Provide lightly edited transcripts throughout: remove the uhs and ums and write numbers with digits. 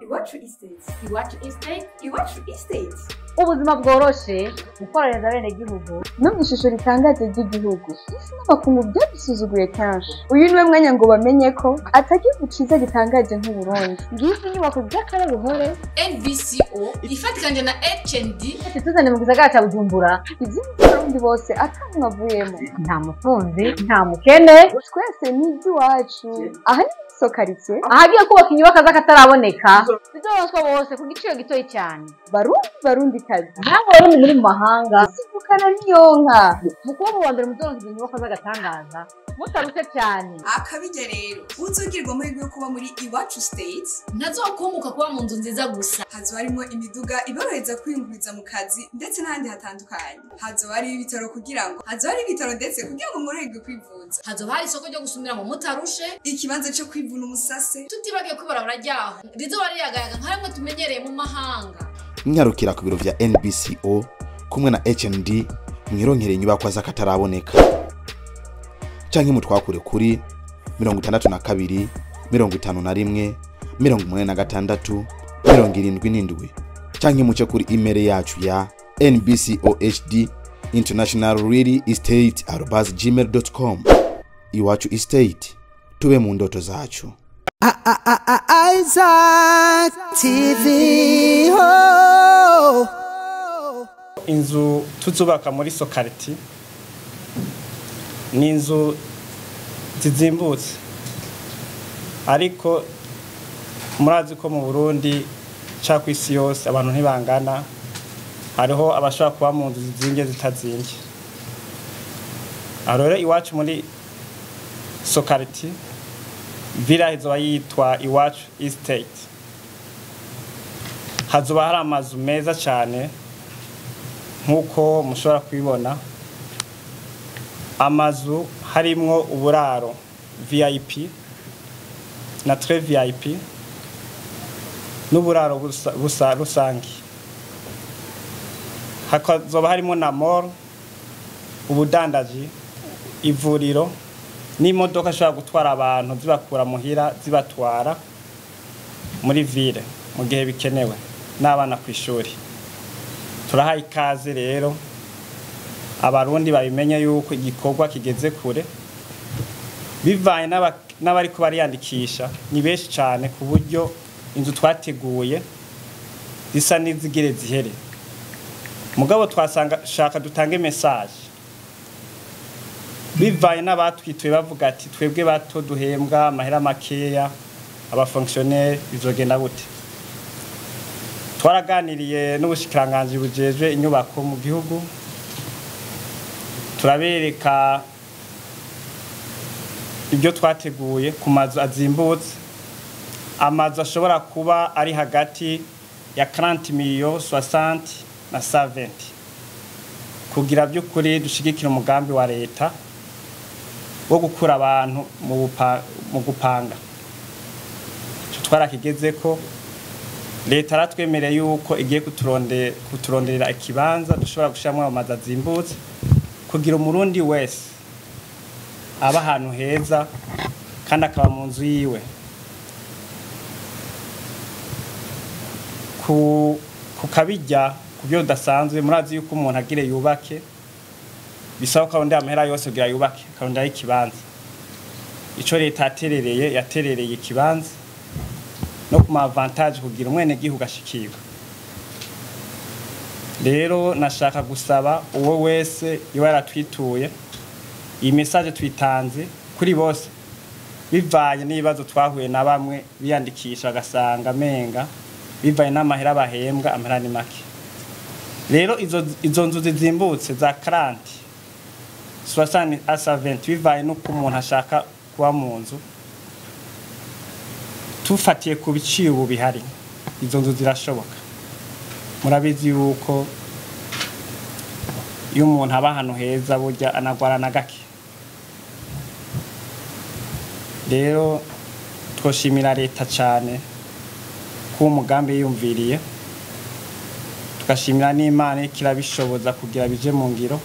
Iwacu Estate. Iwacu Estate. Iwacu Estate. Ubuzima bworoshe, gukorereza bene gihugu no mu ishusho ritangaje ry'igihugu. Isi n'amakungu byadusuzuguye kenshi. Uyu niwe mwanya ngo bamenye ko atagihugu ciza gitangaje nk'Uburundi. Ngizi inyubako by'akaroruhore. NBCO ifatikanje na HND tuzane mu gisagara ca Bujumbura. Ivy'Abarundi bose atanumwe avuyemo. Nta mutunzi, nta mukene. Twese ni iby'iwacu. Aha ni muri Sokaritie. Ahagiye kubaka inyubako z'akataraboneka bizoroswa bose ku giciro gitoyi cyane. Barundi, Barundi kazi, namwe Barundi muri mu mahanga, sivukana niyonka. Mu kuba mu wa mbere muzoronka izo nyubako z'agatangaza mutarushe cyane. Akabijya rero, uzogirwa amahirwe yo kuba muri Iwacu State ntazokunguka kuba mu nzu nziza gusa. Hazoba harimo imiduga iborohereza kwiyunguriza mu kazi ndetse n'ahandi hatandukanye. Hazoba hari ibitaro kugira ngo hazoba hari ibitaro ndetse kugira ngo mworoherwe kwivuza. Hazoba hari isoko ryo gusumira ngo mutarushe, ikibanza cyo kwivuna umusase, tutibagiye kwibarabara ryaho rizoba riyagayaga nka rimwe tumenyereye mu mahanga. Nyarukira ku biro vya NBCO kumwe na HND mwironkere inyubakwa z'akataraboneka, canke mutwakure kuri 62 51 86 77, canke muce kuri email yacu ya nbcohd international real estate@gmail.com. Iwacu Estate, tube mu ndoto zacu. Isaac TV. Oh. Inzu tuzubaka muri Sokariti ni inzu zizimbutse, ariko murazi ko mu Burundi ca kwisi yose abantu ntibangana. Hariho abashobora kuba mu nzu zizimbye zitazimbye. Rero iwacu muri Sokariti villa izoba yitwa Iwacu Estate. Hazoba hari amazu meza cyane nk'uko mushobora kubibona, amazu harimwo uburaro VIP na très VIP n'uburaro busa rusangi. Hakazoba harimo na mall, ubudandaji, ivuriro n'imodoka ishobora gutwara abantu zibakura muhira zibatwara muri ville mu gihe bikenewe, n'abana ku ishuri. Turahaye ikaze rero Abarundi babimenye yuko igikorwa kigeze kure, bivanye n'abariko bariyandikisha ni benshi cyane, ku buryo inzu twateguye zisa n'izigire zihere. Mugabo twasanga shaka dutange message bivanye n'abatwituye bavuga ati twebwe bato duhembwa amahera makeya, abafonctionnaire bizogenda gute? Twaraganiriye n'ubushikiranganji bujejwe inyubako mu gihugu, turabereka ibyo twateguye ku mazu azimbutse, amazu ashobora kuba ari hagati ya 40 millions 60 na 70, kugira by'ukuri dushigikira umugambi wa leta wo gukura abantu mu gupanga. Ico twarakigezeko, leta aratwemereye yuko igiye kuturonderera ikibanza dushobora gushiramwo amazu azimbutse, kugira Umurundi wese aba ahantu heza kandi akaba mu nzu yiwe. Ku kabijya ku byo udasanzwe, murazi yuko umuntu agire yubake bisaba ko arondera amahera yose kugira yubake, akarondera ikibanza. Ico leta yaterereye ikibanza no ku ma avantage kugira umwene gihugu ashikirwa. Rero nashaka gusaba uwo wese iba yaratwituye, iyi message twitanze kuri bose bivanye n'ibibazo twahuye na bamwe biyandikisha bagasanga menga bivanye n'amahera bahembwa, amahera ni make. Rero izo nzu zizimbutse za 40 60 à 70 bivanye n'uko umuntu ashaka kuba mu nzu, tufatiye ku biciro ubu bihari izo nzu zirashoboka. Murabizi yuko iyo umuntu aba ahantu heza burya anagwara na gake. Rero twoshimira leta cyane ko umugambi yiyumviriye, tugashimira n'Imana kirabishoboza kugira bije mu ngiro.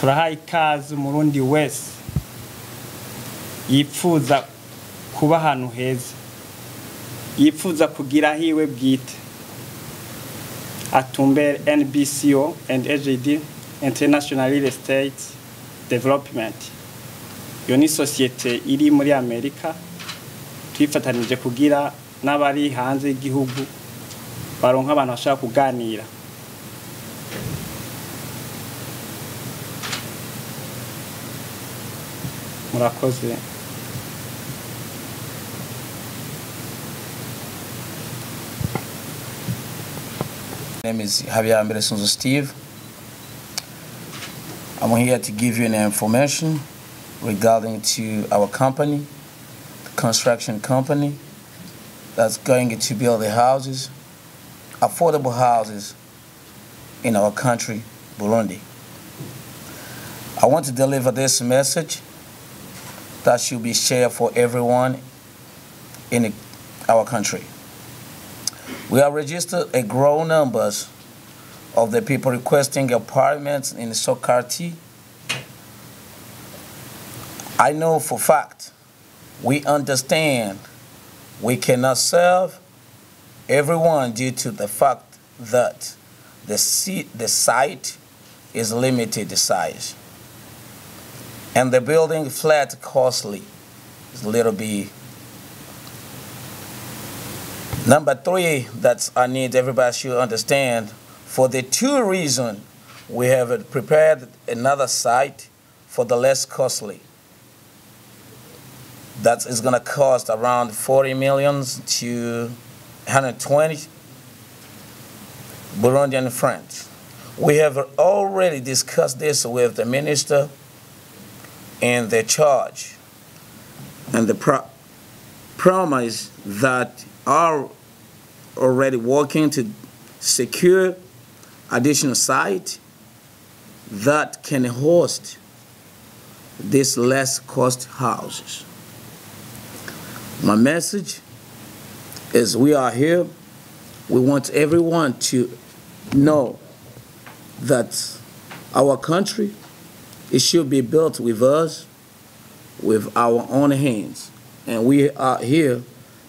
Turahaye ikaze Umurundi wese yipfuza kuba ahantu heza. Yifuza kugira hiwe bwite atumbere NBCO and AJD International Real Estate Development. Iyo ni sosiyete iri muri Amerika, twifatanije kugira n'abari hanze y'igihugu baronka abantu bashaka kuganira. Murakoze. My name is Javier Sunzu Steve. I'm here to give you an information regarding to our company, the construction company that's going to build the houses, affordable houses in our country, Burundi. I want to deliver this message that should be shared for everyone in our country. We have registered a growing numbers of the people requesting apartments in Sokarti. I know for fact, we understand we cannot serve everyone due to the fact that the site is limited size. And the building flat costly is a little bit. Number three that I need everybody should understand, for the two reasons, we have prepared another site for the less costly. That is gonna cost around 40 million to 120 Burundian francs. We have already discussed this with the minister and the charge and the promise that are already working to secure additional site that can host these less cost houses. My message is we are here. We want everyone to know that our country, it should be built with us, with our own hands. And we are here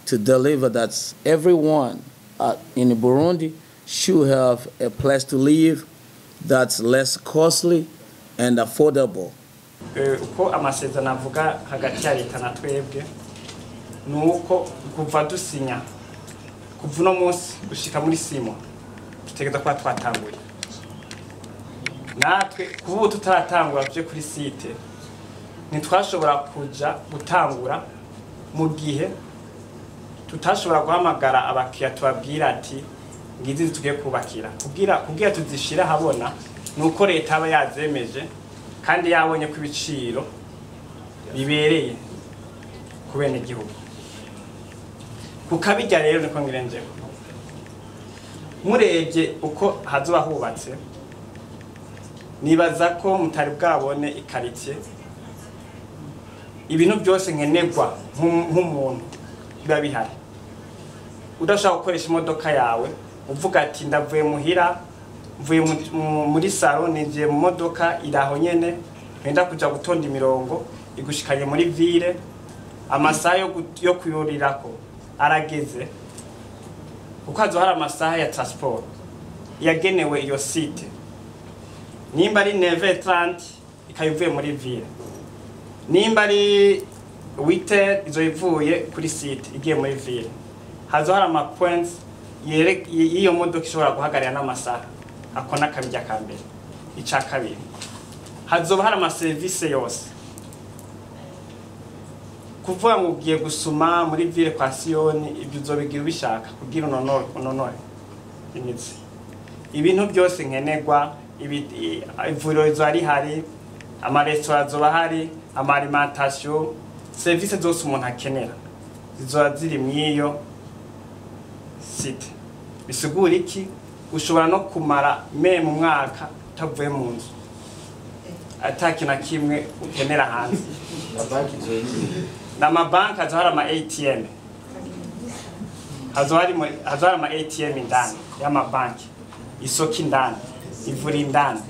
to deliver that everyone in Burundi should have a place to live that's less costly and affordable. Uko amasezerano avuga hagati ya leta na twebwe nuko kuva dusinya kuva uno munsi gushika muri simo tutegereza kuba twatanguye. Natwe kuba ubu tutaratangura tuje kuri site ntitwashobora kuja gutangura mu gihe tutashobora guhamagara abakiriya tubabwira ati ngizi tugiye kubakira. Kugira tuzishira habona nuko leta aba yazemeje kandi yabonye ko ibiciro bibereye ku bene gihugu. Kukabijya rero niko ngirenjeho. Murebye uko hazoba hubatse nibaza ko mutari bwabone ikaritiye ibintu byose nkenegwa nk'umuntu biba bihari. Udashaka gukoresha imodoka yawe uvuga ati ndavuye muhira, mvuye muri salon ninjiye mu modoka iraho nyene wenda kuja gutonda imirongo igushikanye muri ville, amasaha yo kuyurirako arageze kuko hazo hari amasaha ya transport yagenewe iyo site. Nimba ari 9h30 ikayivuye muri ville, nimba ari 8h izo ivuye kuri site igiye muri ville. Hazo hari ama points y'iyo modoka ishobora guhagarara n'amasaha. Ako nakabijya ka mbere. Ica kabiri, hazoba hari ama service yose. Kuvuga ngo ugiye gusuma muri ville kwa Siyoni ibyo uzobigira ubishaka kugira unonore imitsi. Ibintu byose nkenegwa, ivuriro rizoba rihari, ama restaurant azoba hari, ama alimentation, service zose umuntu akenera zizoba ziri mwiyo site. Bisigura iki? Ushobora no kumara me mu mwaka utavuye mu nzu ataki na kimwe ukenera hanze. Na mabanki azohari ama ATM, azohari ama ATM indani y'amabanki, isoko indani, ivuri indani.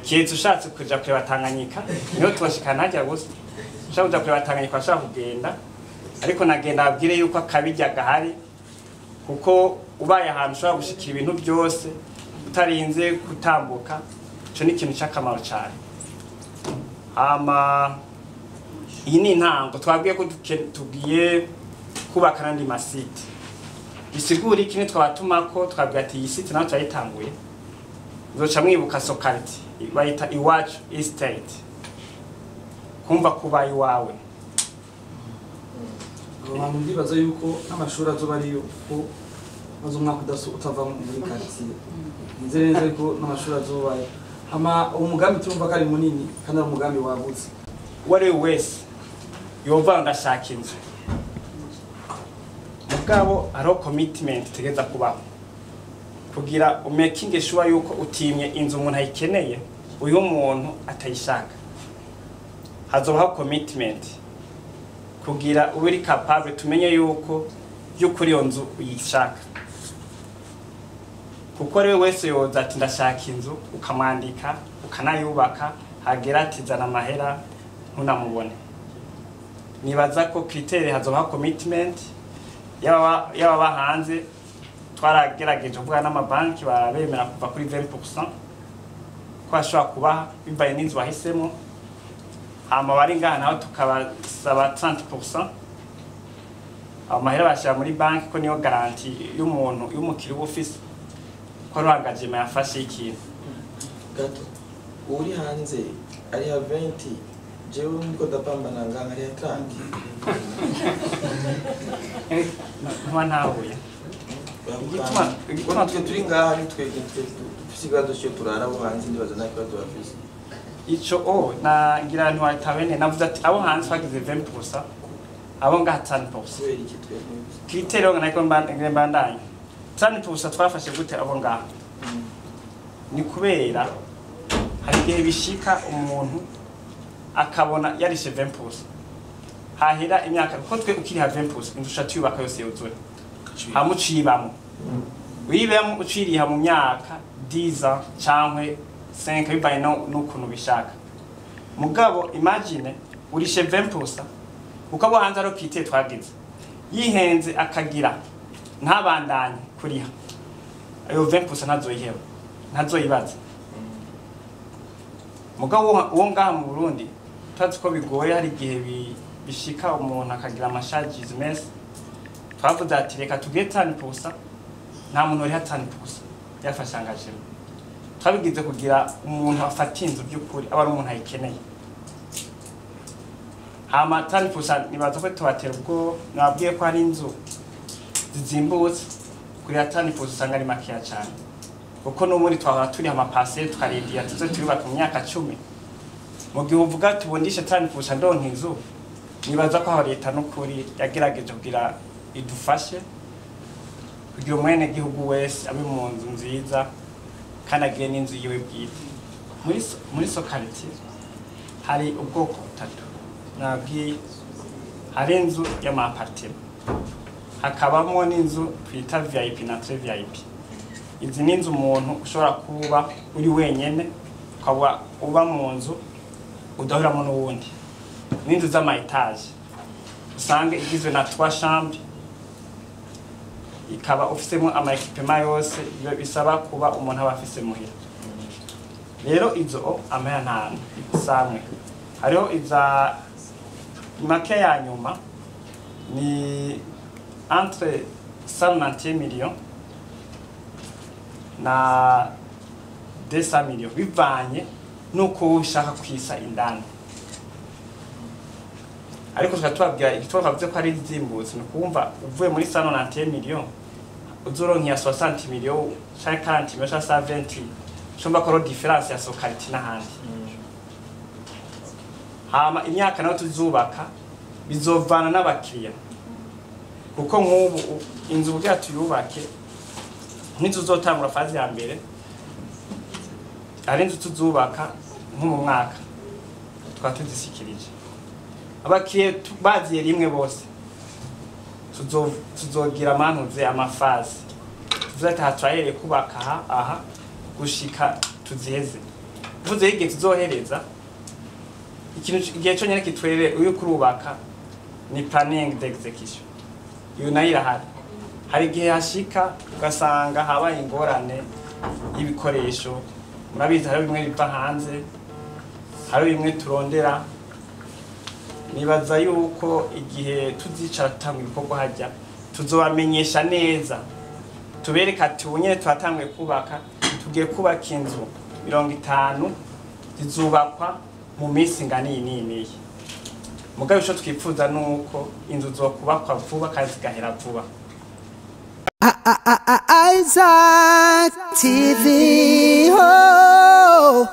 Keretse ushatse kuja kureba Tanganyika niho tubashikana hajya gusa. Ushaka kuja kureba Tanganyika ushaka kugenda, Ariko nagenda abwire yuko akabijya gahari, kuko ubaye ahantu ushobora gushikira ibintu byose utarinze gutambuka, ico ni ikintu c'akamaro cyane. Hama iyi ni intango, twabwiye ko tugiye kubaka n'andi masite. Bisigura iki? Ni twabatumako twabwiye ati iyi site nayo turayitanguye. Uzoca mwibuka Sokariti bayita Iwacu Estate, kumva kuba iwawe. Abantu ndibaza yuko n'amashuri azoba ariyo, kuko maze umwaka utava muri quartier. Nizere neza yuko n'amashuri azobayo. Hama uwo mugambi turumva ko ari munini kandi ari umugambi wagutse. Uwo ari we wese yova ndashaka inzu, mugabo hariho commitment itegeza kubaho kugira umaking sure yuko utimye inzu umuntu ayikeneye, uyu muntu atayishaka. Hazobaho commitment kugira ube uri capable, tumenye yuko by'ukuri iyo nzu uyishaka. Kuko ari we wese yoza ati ndashaka inzu, ukamwandika ukanayubaka, hagera ati zana amahera ntunamubone. Nibaza ko critère hazobaho commitment y'ababa hanze. Twaragerageje kuvuga n'amabanki, barabemera kuva kuri 20% ko ashobora kubaha bivanye n'inzu wahisemo. Hama bari ngaha naho tukabasaba 30%, amahera bashyira muri banki, ko niyo garantie y'umuntu y'umukiriya uba ufise ko ari engagement yafashe y'ikintu. Gato uri hanze ariha 20, jewe ndiko ndapambana ngaha ariha 30. Ntuba ntahuye. Igituma twe turi ngaha nitwe dufise ikibazo cyo turara, abo hanze ndibaza nta kibazo bafise. Ico o na ngira ntiwatabene, navuze ati abo hanze twagize 20%, abo ngaha 30%. Kubera iki twebwe? Critère yo nako mbandanye 30% twafashe gute abo ngaha? Ni kubera hari igihe bishika umuntu akabona yarishe 20%, hahera imyaka, kuko twe ukiriha 20% inzu uca tuyubaka yose yuzure, hama ucibamwo, wibemo uciriha mu myaka 10 ans cankwe 5 bivanye n'ukuntu bishaka. Mugabo imagine urishe 20%, uko abo hanze ari critère twagize, yihenze akagira ntabandanye kuriha ayo 20% ntazoyiheba, ntazoyibaza. Mugabo uwo ngaha mu Burundi turazi ko bigoye, hari igihe bishika umuntu akagira ama charges menshi. Twavuze ati reka tugire 30%, nta muntu uriha 30% yafashe engagement. Twabigize kugira umuntu afata inzu by'ukuri aba ari umuntu ayikeneye. Hama 30% nibaza ko tubatera ubwo nababwiye ko hari inzu zizimbutse, kuriha 30% usanga ari makeya cyane, kuko n'ubundi twahora turiha ama parcelles tukarindira tuze tuyubaka mu myaka 10. Mu gihe uvuga tubundishe 30% ndonka inzu, nibaza ko aho leta n'ukuri yagerageje kugira idufashe kugira umwene gihugu wese abe mu nzu nziza kandi agire n'inzu yiwe bwite. Muri Sokariti hari ubwoko butatu nabwiye: hari inzu y'ama appartement, hakabamo n'inzu twita VIP na très VIP. Izi ni inzu umuntu ushobora kuba uri wenyene, ukaba uba mu nzu udahuramo n'uwundi. N'inzu z'ama étage usanga igizwe na trois chambres, ikaba ufisemo ama équipement yose bisaba kuba umuntu aba afise muhira. Rero izo amahera nta samwe. Hariho iza make ya nyuma ni entre 191 millions na 200 millions, bivanye nuko ushaka kwisa indani. Ariko tukaba tubabwira igituma twavuze ko ari izimbutse, ni ukumva uvuye muri 191 millions uzoronka iya 60 millions canke 40 millions canke 120, ushobora ko ari différence ya Sokariti n'ahandi. Hama imyaka nayo tuzubaka bizovana n'abakiriya, kuko nk'ubu inzu kugira tuyubake nk'inzu uzotangura phase ya mbere, ari inzu tuzubaka nko mu mwaka tukaba tuzishikirije abakiriya baziye rimwe bose. Tuzogira amantuze ama phases, tuzahita turahereye kubaka aha aha gushika tuziheze. Tuvuze igihe tuzohereza ikintu, igihe cyonyine kitwerere uyu kurubaka Ni planning d'execution, iyo nayo irahari. Hari igihe hashika ugasanga habaye ingorane y'ibikoresho. Murabizi, hariho bimwe biva hanze, hariho bimwe turondera. Nibaza yuko igihe tuzicara tutanga ibikorwa hajya, tuzobamenyesha neza, tubereka ati ubu nyene turatanguye kubaka, tugiye kubaka inzu 50, zizubakwa mu minsi ingana iyi n'iyi n'iyi. Mugabo ico twifuza ni uko inzu zokubakwa vuba kandi zigahera vuba. Isaac TV. Oh.